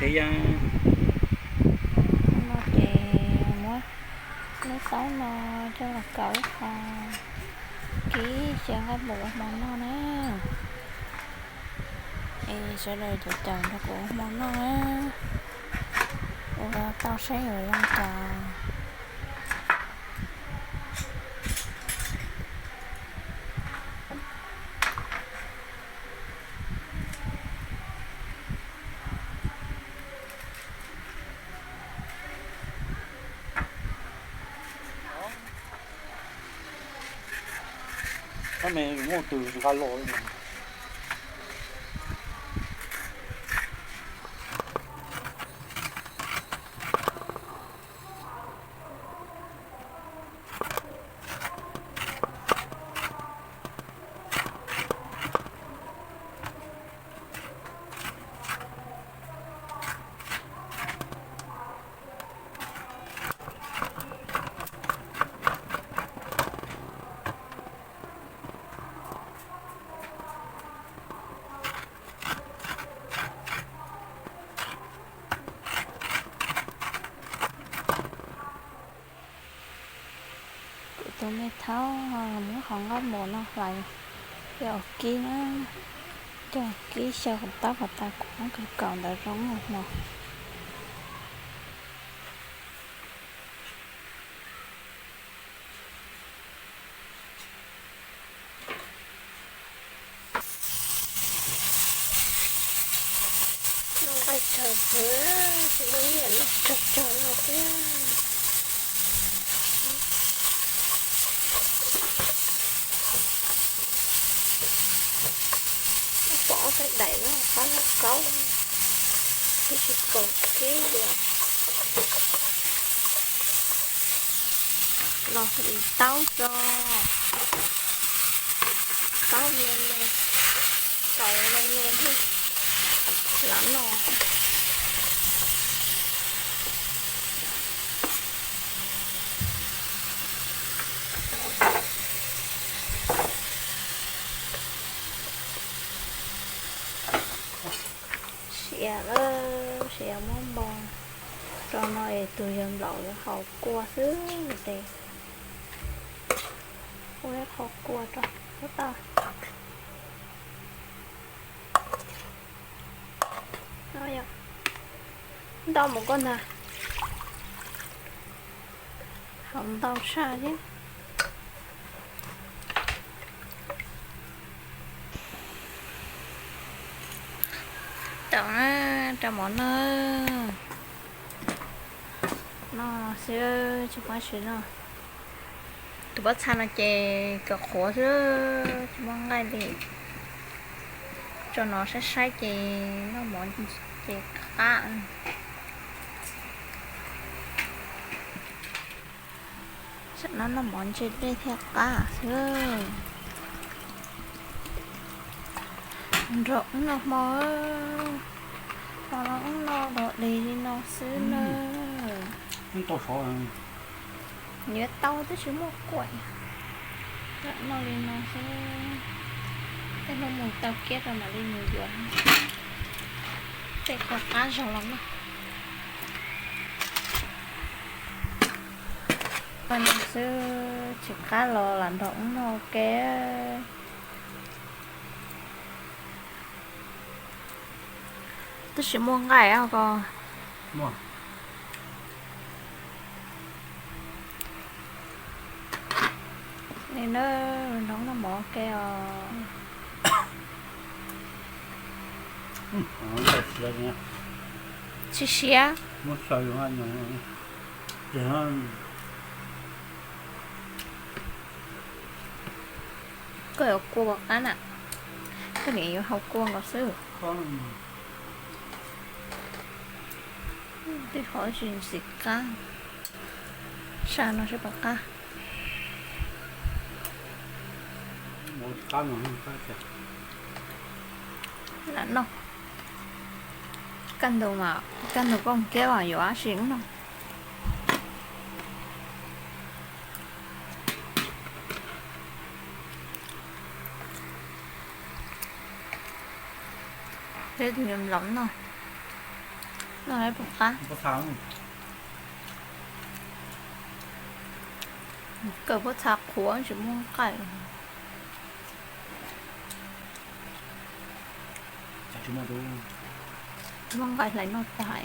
No ces muab lub taub no coj los kaus ib qho, kib xyaw nqaij npum ua hmo noj na. Es sawv daws caum caum nrog kuv ua hmo noj na, ua tau saib yuav zoo cas. Tab me muaj tus nqa los. Kuv tus me thaub muab qhov nqaij npum no hlais coj kib na, coj kib xyaw qhov taub qhov tas kuv muab kaus kaus ntawd rau ua hmo. Noj nqaij tsawg xwb, tsis muaj nyiaj noj tsawg tsawg no thiab. Pom ob peb daim no pab noj kaub, twb tsis kaus kib li. Los hliv taub tso, taub me me, kaus me me thiab lam noj. Siav lawm, siav muab npo rau no es tus yawg nplaum yuav haus kua xwb ces ua ib qho kua rau. Ntau mus koj ntag, haus ntau tshaj thiab. Rau na, rau mov noj, noj xwb tsis muaj dab tsi noj. Tus pob txha no ces kom qhuav xwb tsis muaj nqaij li. Tso no saib saib ces noj mov ces qab. Tam no noj mov ntse dej thiaj qab xwb. Nrog wb noj hmo, hmo no wb noj dog dig li no xwb na. Yuav tau twb tsis muaj kuaim, noj li no xwb. Tej hnub mus tau kiab rau mam li mus yuav tej qab qab zog los noj. Ua no xwb tsis qab los lam nrog wb noj ua ke. Twb tsis muaj nqaij os koj. Ni na, nrog wb noj mov ua ke os. Tsis siav. Koj yuav kua puas qab na? Koj niam yuav haus kua nkaus xwb. Tej qhov tsis ntxim qab, sab no seb puas qab. Lam noj, kaj ntug mas, kaj ntug koj mus kiab los yuav dab tsi noj. Peb tus yawg nplaum noj, Noj puas qab? Kawm pob txha qhuav tsis muaj nqaij. Muaj nqaij hlais noj tag.